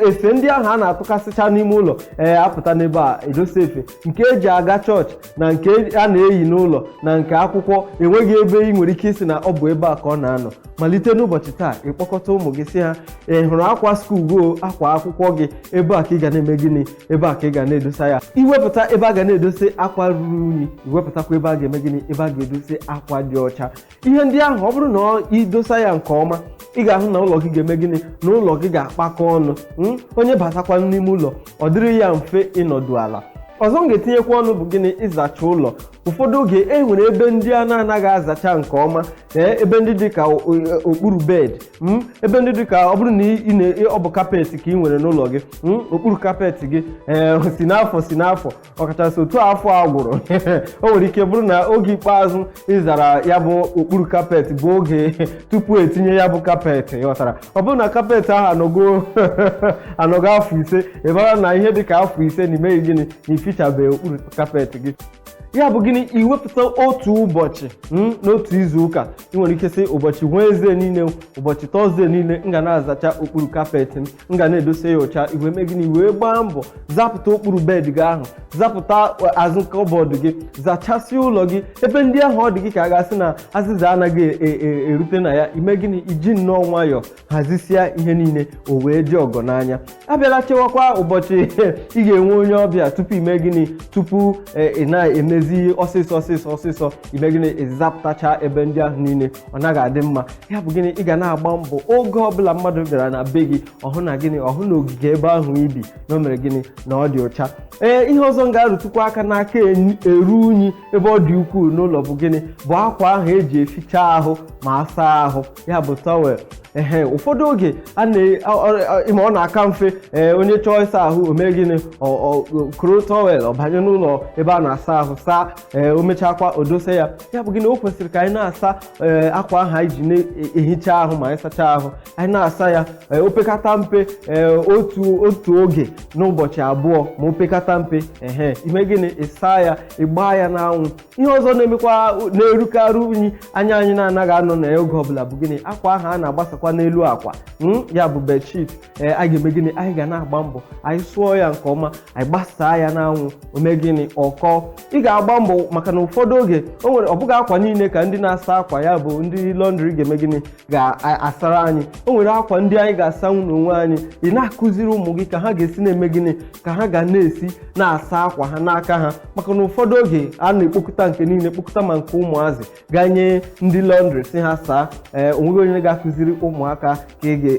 Efe ndị ahụ a na-atụkasịcha n'ime ụlọ, ee, apụta n'ebe a edosa efe nke eji aga chọọchị na nke a na-eyi n'ụlọ na nke akwụkwọ. Enweghị ebe ị nwere ike isi na ọ bụ ebe a ka ọ na-anọ. Malite n'ụbọchị taa, ịkpọkọta ụmụ gị, si ha, ị hụrụ akwa school goo, akwa akwụkwọ gị, ebe a ka ị ga na-eme gịnị? Ebe a ka ị ga na-edosa ya. Iwepụta ebe a ga na-edosa akwa ruru unyi, iwepụtakwa ebe a ga-eme gịnị? Ebe a ga-edosa akwa dị ọcha. Ihe ndị ahụ, ọ bụrụ na idosa ya nke ọma, ị ga-ahụ na ụlọ gị ga-eme gịnị? Na ụlọ gị ga-akpakọ ọnụ. Onye batakwa n'ime ụlọ, ọ dịrị ya mfe ịnọdụ ala. Ọzọ m ga-etinyekwa ọnụ bụ gịnị? Ịzacha ụlọ. Ụfọdụ oge e nwere ebe ndị a na-anaghị azacha nke ọma. Ee, ebe ndị dị ka okpuru bed, ebe ndị dị ka ọ bụrụ na ị na ọ bụ carpet ka ị nwere n'ụlọ gị, okpuru carpet gị, ee, si n'afọ si n'afọ, ọkachasị otu afọ a gwụrụ, o nwere ike bụrụ na oge ikpeazụ ịzara ya bụ okpuru carpet bụ oge tupu etinye ya bụ carpet. Ghọtara? Ọ bụrụ na carpet ahụ anọgo afọ 5, ị mara na ihe dị ka afọ 5 na imeghị gịnị? Na ifichabeghị okpuru carpet gị. Ya bụ gịnị? Iwepụta otu ụbọchị n'otu izu ụka. Ị nwere ike sị, ụbọchị Wednesday niile, ụbọchị Thursday niile, m ga na-azacha okpuru carpet m, m ga na-edosa ya ọcha. Iwe mee gịnị? Wee gbaa mbọ zapụta okpuru bed gị ahụ, zapụta azụ cupboard gị, zachasịa ụlọ gị. Ebe ndị ahụ ọ dị gị ka a ga-asị na azịza anaghị erute na ya, ime gịnị? Iji nnọọ nwayọọ hazisia ihe niile, o wee dị ọgọ n'anya. Abịala chewakwa ụbọchị ị ga-enwe onye ọbịa tupu ime gịnị? Tupu ị na-emezi ọsịsọ ọsịsọ ọsịsọ, ime gịnị? Ịzapụtacha ebe ndị ahụ niile. Ọ naghị adị mma. Ya bụ gịnị? Ị ga na-agba mbọ, oge ọbụla mmadụ bịara na be gị, ọhụ na gịnị? Ọhụ na ogige ebe ahụ ibi na o mere gịnị? Na ọ dị ọcha. Ee, ihe ọzọ m ga-arụtụkwa aka n'aka eru unyi ebe ọ dị ukwuu n'ụlọ bụ gịnị? Bụ akwa ahụ eji eficha ahụ ma asa ahụ, ya bụ towel. Ehe, ụfọdụ oge a na ma ọ na-aka mfe, ee, onye chọọ ịsa ahụ, o mee gịnị? Koro towel, ọ banye n'ụlọ ebe a na-asa ahụ saa. Ee, o mechakwa, o dose ya. Ya bụ gịnị? O kwesịrị ka anyị na-asa, ee, akwa ahụ anyị ji na-ehicha ahụ ma anyị sachaa ahụ, anyị na-asa ya, ee, opekata mpe, ee, otu otu oge n'ụbọchị 2 ma opekata mpe. Ehe, ime gịnị? Ịsa ya, ịgbaa ya n'anwụ. Ihe ọzọ na-emekwa na-erukarị unyi anya anyị na-anaghị anọ na ya oge ọbụla bụ gịnị? Akwa ahụ a na-agbasakwa n'elu akwa, ya bụ bedsheet. Ee, a ga-eme gịnị? Anyị ga na-agba mbọ anyị sụọ ya nke ọma, anyị gbasaa ya n'anwụ, o mee gịnị? Ọkọ. Ị ga-agba mbọ, maka na ụfọdụ oge o nwere, ọ bụghị akwa niile ka ndị na-asa akwa, ya bụ ndị laundry, ga-eme gịnị? Ga-asara anyị. O nwere akwa ndị anyị ga-asanwu n'onwe anyị. Ị na-akụziri ụmụ gị ka ha ga-esi na-eme gịnị? Ka ha ga na-esi na-asa akwa ha n'aka ha, maka na ụfọdụ oge a na-ekpokọta nke niile, kpokọta ma nke ụmụazị, ganye ndị laundry si ha saa. Ee, onweghị onye ga-akụziri ụmụaka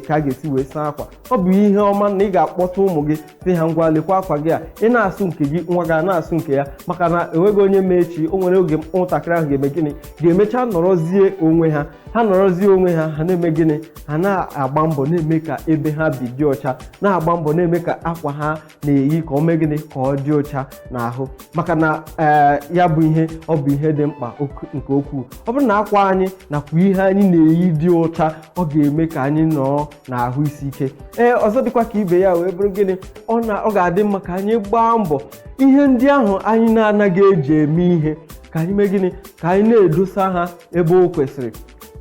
ka a ga-esi wee saa akwa. Ọ bụ ihe ọma na ị ga-akpọta ụmụ gị, si ha, ngwa, lekwa akwa gị a, ị na-asụ nke gị, nwa ga na-asụ nke ya, maka na enweghị onye ma echi. O nwere oge ụmụntakịrị ahụ ga-eme gịnị? Ga-emecha nọrọzie onwe ha. Ha nọrọzie onwe ha, ha na-eme gịnị? Ha na-agba mbọ na-eme ka ebe ha bi dị ọcha, na-agba mbọ na-eme ka akwa ha na-eyi ka ọ mee gịnị? Ka ọ dị ọcha n'ahụ, maka na ee, ya bụ ihe, ọ bụ ihe dị mkpa nke ukwuu. Ọ bụrụ na akwa anyị nakwa ihe anyị na-eyi dị ọcha, ọ ga-eme ka anyị nọọ n'ahụ isi ike. Ee, ọzọ dịkwa ka ibe ya wee bụrụ gịnị? Ọ ga-adị mma ka anyị gbaa mbọ, ihe ndị ahụ anyị na-anaghị eji eme ihe, ka anyị mee gịnị? Ka anyị na-edosa ha ebe o kwesịrị.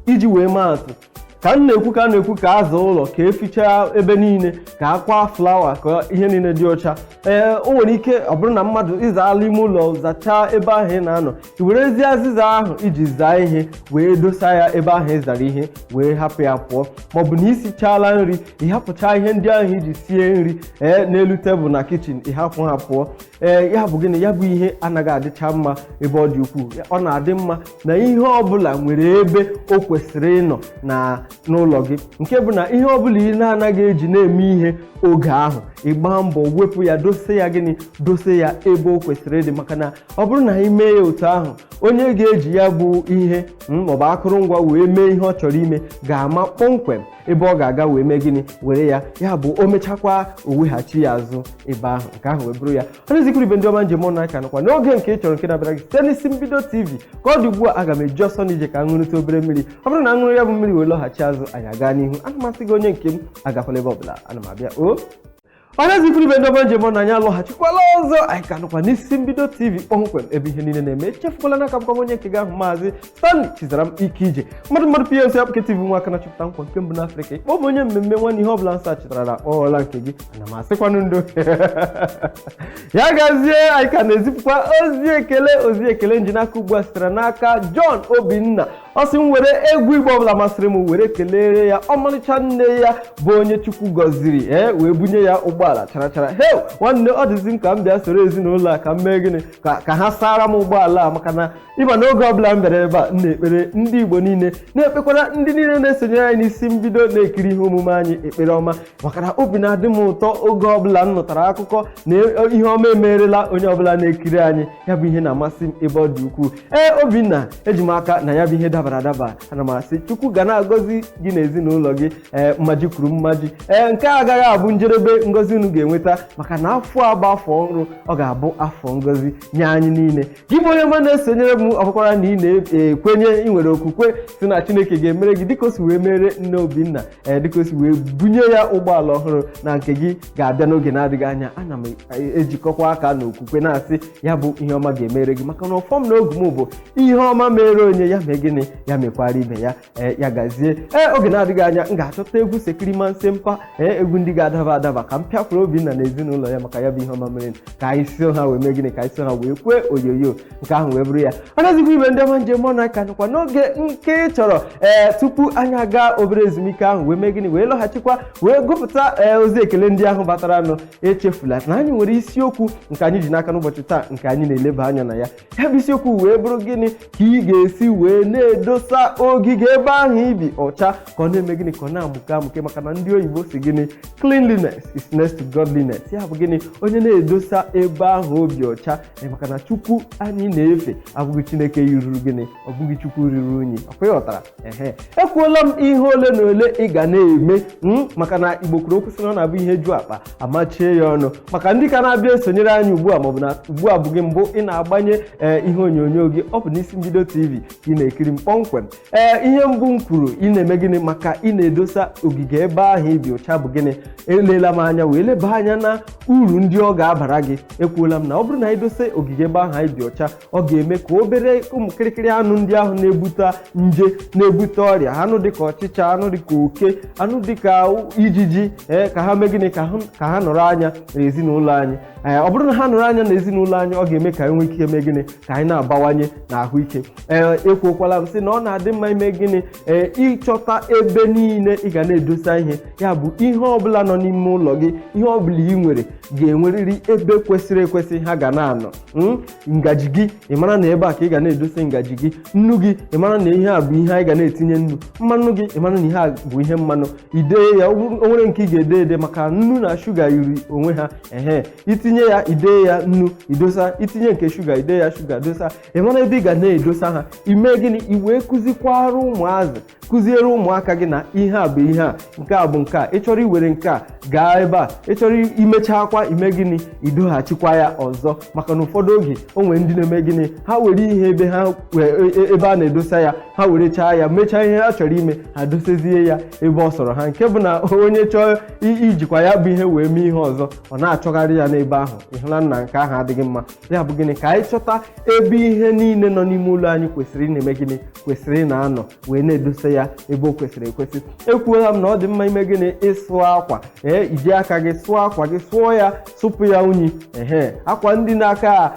Iji wee maa atụ, ka m na-ekwu, ka a na-ekwu ka aza ụlọ, ka efichaa ebe niile, ka akwa flower, ka ihe niile dị ọcha. Ee, o nwere ike ọ bụrụ na mmadụ ịzaala ime ụlọ, zachaa ebe ahụ ị na-anọ, i werezie azịza ahụ iji zaa ihe wee dosa ya ebe ahụ ị zara ihe, wee hapụ ya pụọ, maọbụ na isichala nri, ị hapụcha ihe ndị ahụ iji sie nri, ee, n'elu tebụl na kitchen, ị hapụ ha pụọ. Ee, ya bụ gịnị? Ya bụ ihe anaghị adịcha mma ebe ọ dị ukwuu. Ọ na-adị mma na ihe ọbụla nwere ebe o kwesịrị ịnọ na. n'ụlọ gị, nke bụ na ihe ọbụla ị na-anaghị eji na-eme ihe oge ahụ, ịgba mbọ wepụ ya, dose ya gịnị, dose ya ebe o kwesịrị ịdị. Maka na ọ bụrụ na ị mee ya otu ahụ, onye ga-eji ya bụ ihe maọbụ akụrụngwa wee mee ihe ọ chọrọ ime ga-ama kpọmkwem ebe ọ ga-aga wee mee gịnị, were ya. Ya bụ, o mechakwa, o weghachi ya azụ ebe ahụ. Nke ahụ wee bụrụ ya. Ọnụzikwuru ibe ndị ọma njem ọnụ aka nọkwa n'oge nke ị chọrọ, nke na-abịara gị site n'isi mbido TV. Ka ọ dị ugbu a, aga m eji ọsọ n'ije ka ṅụrụta obere mmiri. Ọ bụrụ na aṅụrụ ya bụ mmiri wee lọghachi azụ, anyị aga n'ihu. Ana m asị gị, onye nke m, agakwala ebe ọbụla, ana m abịa. O ọnazikwuru ibe ndị ọma njem ọnụ, anyị alọghachikwala ọzọ. Anyị ka nọkwa n'isi mbido TV kpọmkwem, ebe ihe niile na-eme. Echefukwala n'aka bụkwa m onye nke gị ahụ, Maazị Stanley Chizaram Ike Ije, mmadụ mmadụ PLC Apụke TV, nwa aka na-achọpụta nkwa nke mbụ n'Afrịka. Ịkpọ m onye mmemme nwanne, ihe ọbụla nsọ chịtara ọghọla nke gị. Ana m asịkwanụ ndo, ya gazie. Anyị ka na-ezipụkwa ozi ekele. Ozi ekele nji n'aka ugbu a sitere n'aka John Obinna. Ọ sị m were egwu Igbo ọbụla masịrị m were kelere ya ọmarịcha nne ya, bụ onye Chukwu gọziri ee wee bunye ya ụgbọala chara chara. He nwanne, ọ dịzi m ka m bịa soro ezinụlọ a ka m mee gịnị, ka ha sara m ụgbọala a. Maka na ịma na oge ọbụla m bịara ebe a, m na-ekpere ndị Igbo niile, na-ekpekwara ndị niile na-esonyere anyị n'isi mbido na-ekiri ihe omume anyị ekpere ọma, maka na obi na-adị m ụtọ oge ọbụla m nụtara akụkọ na ihe ọma emerela onye ọbụla na-ekiri anyị. Ya bụ ihe na-amasị m ebe ọ dị ukwuu. Ee, Obinna, eji m aka na ya bụ ihe dabara adaba. Ana m asị Chukwu ga na-agọzi gị na ezinụlọ gị, ee, mmaji kwuru mmaji. Ee, nke a agaghị abụ njedebe ngọzi unu ga-enweta, maka na afọ a bụ afọ ọhụrụ, ọ ga-abụ afọ ngọzi nye anyị niile. Gị bụ onye ọma na-esonyere m, ọ bụkwara na ị na-ekwenye, ị nwere okwukwe si na Chineke ga-emere gị dịka o si wee mere nne Obinna, ee, dịka o si wee bunye ya ụgbọala ọhụrụ, na nke gị ga-abịa n'oge na-adịghị anya. Ana m ejikọkwa aka n'okwukwe na-asị ya bụ ihe ọma ga-emere gị, maka na ọfọm na ogu m bụ ihe ọma mere onye ya mee gịnị, ya mekwara ibe ya. Ee, ya gazie. Ee, oge na-adịghị anya, m ga-achọta egwu Sekirimanse mpa, ee, egwu ndị ga-adaba adaba, ka m pịakwuru Obinna na ezinụlọ ya maka ya bụ ihe ọma mere, ka anyị so ha wee mee gịnị, ka anyị so ha wee kwee onyonyo. Nke ahụ wee bụrụ ya. Ọnazikwa ibe ndị ọma njem ọnụ, aka nọkwa n'oge nke ị chọrọ. Ee, tupu anyị aga obere ezumike ahụ wee mee gịnị, wee lọghachikwa wee gụpụta ee ozi ekele ndị ahụ bataranụ, echefula na anyị nwere isiokwu nke anyị ji n'aka n'ụbọchị taa, nke anyị na-eleba anya na ya. Ya bụ isiokwu wee bụrụ gịnị? Ka ị ga-esi wee na-edosa ogige ebe ahụ ibi ọcha, ka ọ na-eme gịnị, ka ọ na-amụke amụke. Maka na ndị oyibo si gịnị? Cleanliness is next to godliness. Ya bụ gịnị? Onye na-edosa ebe ahụ obi ọcha, maka na Chukwu anyị na-efe abụghị Chineke yiruru gịnị, ọ bụghị Chukwu ruru unyi. Ọkwa ịghọtara? Ehe, ekwuola m ihe ole na ole ị ga na-eme, maka na Igbo kwuru okwu sị na ọ na-abụ ihe ju akpa, amachie ya ọnụ. Maka ndị ka na-abịa esonyere anyị ugbu a, maọbụ na ugbu a bụghị mbụ ị na-agbanye ee ihe onyonyo gị, ọ bụ n'isi mbido TV ka ị na-ekiri m kpọmkwem. Ee, ihe mbụ m kwuru ị na-eme gịnị maka ị na-edosa ogige ebe ahụ ibi ọcha bụ gịnị? Elela m anya wee leba anya na uru ndị ọ ga-abara gị. Ekwuola m na ọ bụrụ na anyị dosa ogige ebe ahụ anyị bi ọcha, ọ ga-eme ka obere ụmụ kịrịkịrị anụ ndị ahụ na-ebute nje, na-ebute ọrịa, anụ dịka ọchịcha, anụ dịka oke, anụ dịka ijiji, ee, ka ha mee gịnị? Ka ha nọrọ anya n'ezinụlọ anyị. Ee, ọ bụrụ na ha nọrọ anya n'ezinụlọ anyị, ọ ga-eme ka anyị nwee ike mee gịnị? Ka anyị na-abawanye na ahụike. Ee, ekwuokwala m sị na ọ na-adị mma ime gịnị? Ee, ịchọta ebe niile ị ga na-edosa ihe. Ya bụ, ihe ọbụla nọ n'ime ụlọ gị, ihe ọbụla ị nwere ga-enwerịrị ebe kwesịrị ekwesị ha ga na-anọ. Ngaji gị, ị mara na ebe a ka ị ga na-edosa ngaji gị. Nnu gị, ị mara na ihe a bụ ihe anyị ga na-etinye nnu. Mmanụ gị, ị mara na ihe a bụ ihe mmanụ, idee ya. O nwere nke ị ga-ede ede, maka nnu na shuga yiri onwe ha. Ehe, itinye ya, idee ya nnu, idosa. Itinye nke shuga, ide ya shuga, dosa. Ị mara ebe ị ga na-edosa ha. Ime gịnị? I wee kụzikwara ụmụazị, kụziere ụmụaka gị na ihe a bụ ihe a, nke a bụ nke a. Ị chọrọ iwere nke a gaa ebe a, ị chọrọ imecha akwa, ime gịnị? Idoghachikwa ya ọzọ. Maka na ụfọdụ oge, o nwere ndị na-eme gịnị? Ha were ihe ebe ha ebe a na-edosa ya, ha werechaa ya, mechaa ihe ha chọrọ ime, ha dosezie ya ebe ọ sọrọ ha, nke bụ na onye chọọ ijikwa ya bụ ihe wee mee ihe ọzọ, ọ na-achọgharị ya n'ebe ahụ. Ịhụla na nke ahụ adịghị mma. Ya bụ gịnị? Ka anyị chọta ebe ihe niile nọ n'ime ụlọ anyị kwesịrị ị na-eme gịnị, kwesịrị ị na-anọ, wee na-edosa ya ebe o kwesịrị ekwesị. Ekwuola m na ọ dị mma ime gịnị? Ịsụ akwa. Ee, iji aka gị sụọ akwa gị, sụọ ya, sụpụ ya unyi. Ehe, akwa ndị na-aka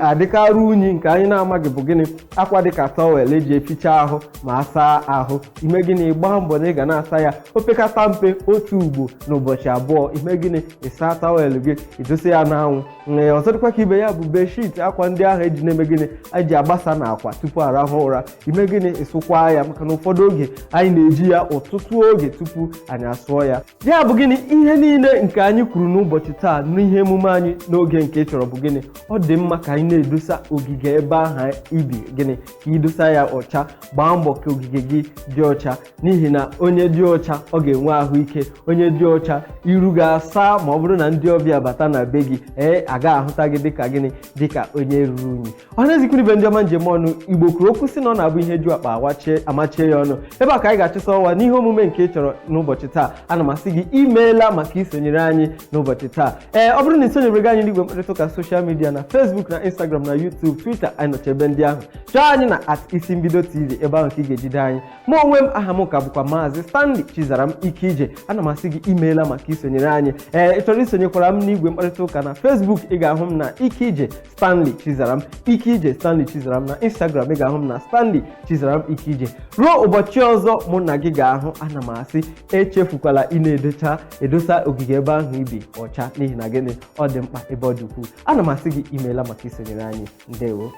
adịkarị unyi nke anyị na-amaghị bụ gịnị? Akwa dịka towel eji eficha ahụ ma a saa ahụ. Ime gịnị? Gbaa mbọ na ị ga na-asa ya opekata mpe otu ugbo n'ụbọchị 2. Ime gịnị? Ịsa towel gị, idosa ya n'anwụ. Ee, ọzọ dịkwa ka ibe ya bụ bedsheet, akwa ndị ahụ eji na-eme gịnị, eji agbasa na akwa tupu arahụ ụra. Ime gịnị? Ịsụkwa ya, maka na ụfọdụ oge oge anyị na-eji ya ọtụtụ oge tupu anyị asụọ ya. Ya bụ gịnị? Ihe niile nke anyị kwuru n'ụbọchị taa n'ihe emume anyị n'oge nke ị chọrọ bụ gịnị? Ọ dị mma ka anyị na-edosa ogige ebe ahụ ibi, gịnị, ka idosa ya ọcha. Gbaa mbọ ka ogige gị dị ọcha, n'ihi na onye dị ọcha, ọ ga-enwe ahụike. Onye dị ọcha, iru ga-asa ma ọ bụrụ na ndị ọbịa bata na be gị, ee, aga ahụta gị dịka gịnị? Dịka onye ruru unyi. Ọhaneze, ibe ndị ọma, njem ọnụ. Igbo kwuru okwu sị na ọ na-abụ ihe ju akpa awachie amachie ya ọnụ. Ebe a ka anyị ga-achịsa ọwa n'ihe omume nke ị chọrọ n'ụbọchị taa. Ana m asị gị imeela maka isonyere anyị n'ụbọchị taa. Ee, ọ bụrụ na isonyere gị anyị n'igwe mkparịta ụka social media, na Facebook, na Instagram, na YouTube, Twitter, anyị nọcha ebe ndị ahụ. Chọọ anyị na @IsiMbidoTV, ebe ahụ ka ị ga-ejide anyị. Mụ onwe m, aha m ka bụkwa Maazị Stanley Chizaram Ike Ije. Ana m asị gị imeela maka isonyere anyị. Ee, ị chọrọ isonyekwara m n'igwe mkparịta ụka na Facebook, ị ga-ahụ m na Ike Ije Stanley Chizaram, Ike Ije Stanley Chizaram. Na Instagram, ị ga-ahụ m na Stanley Chizaram Ike Ije. Ruo ụbọchị ọzọ mụ na gị ga-ahụ, ana m asị echefukwala ị na-edocha edosa ogige ebe ahụ ibi ọcha, n'ihi na gịnị? Ọ dị mkpa ebe ọ dị ukwuu. Ana m asị gị imeela maka isonyere anyị. Ndewo.